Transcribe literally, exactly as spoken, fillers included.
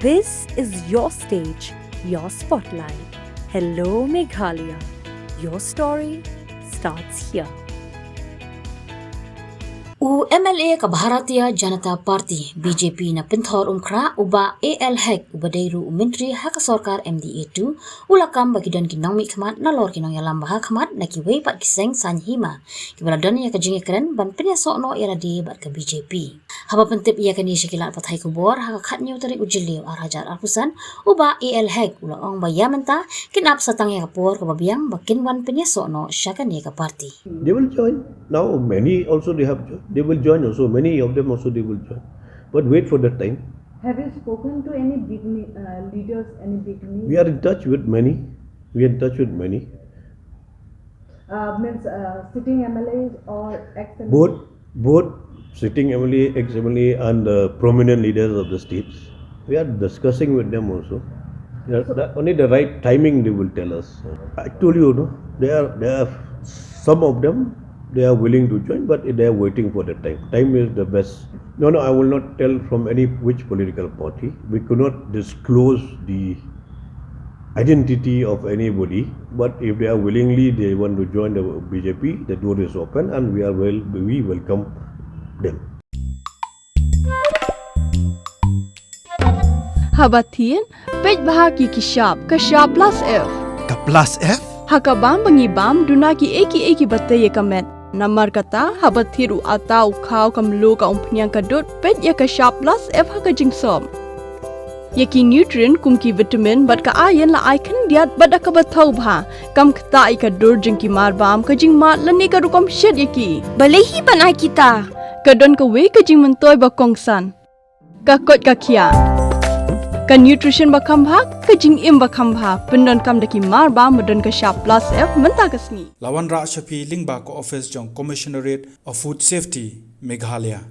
This is your stage, your spotlight. Hello, Meghalaya. Your story starts here. U M L A ka Bharatiya Janata Party, B J P, na Pynthor Umkhrah, u Bah A L Hek, uba dei ruh u Myntri ha ka sorkar M D A two, u la kam ba ki don ki nongmihkhmat nalor ki nongïalam ba ha khmat na kiwei pat ki seng saiñ hima, kiba la don ïa ka jingïakren ban pynïasoh noh ïa lade bad ka B J P. Haba pyntip ïa kane sha ki lad pathai khubor ha ka khatñiew tarik u Jylliew ar hajar arphew san, u Bah A L Hek u la ong ba ïa mynta kin ap sa tang ïa ka por kaba biang ba kin wan pynïasoh noh sha kane ka party. They will join. Now many also they have joined. They will join also. Many of them also they will join. But wait for that time. Have you spoken to any big ne-, uh, leaders, any big names? We are in touch with many. We are in touch with many. Uh, means, uh, sitting M L As or ex-M L As? Both, both sitting M L A, ex-M L A, and the prominent leaders of the states. We are discussing with them also. Yeah, so the, only the right timing they will tell us. I told you, no, they are, they are, some of them, they are willing to join, but they are waiting for the time. Time is the best. No, no, I will not tell from any which political party. We could not disclose the identity of anybody, but if they are willingly, they want to join the B J P, the door is open and we are well, we welcome them. Haba thied, peit bha ki ki shap, ka shap plus F. Ka plus F? Ha ka bam ba ngi bam, duna ki ei ki ei kiba tei ïa ka met. Namar kata, haba thied u atta, u khaw, ka mluh, ka umphniang, ka dud, peit ïa ka shap plus F ha ka jingsop. Ïa ki nutrient kum ki vitamin bad ka iron la ai khyndiat bad da kaba thaw bha. Kam ktah ïa ka dur jong ki mar bam, ka jingmad lane ka rukom shet ïa ki. Balei hi ban ai kita? Ka don kawei ka jingmyntoi ba kongsan. Ka koit ka khiah. Ka nutrition ba kham bha, ka jingim ba kham bha. Pyndonkam da ki mar bam ba don ka shap plus F mynta ka sngi. La wanrah sha phi lyngba ka office jong Commissionerate of Food Safety, Meghalaya.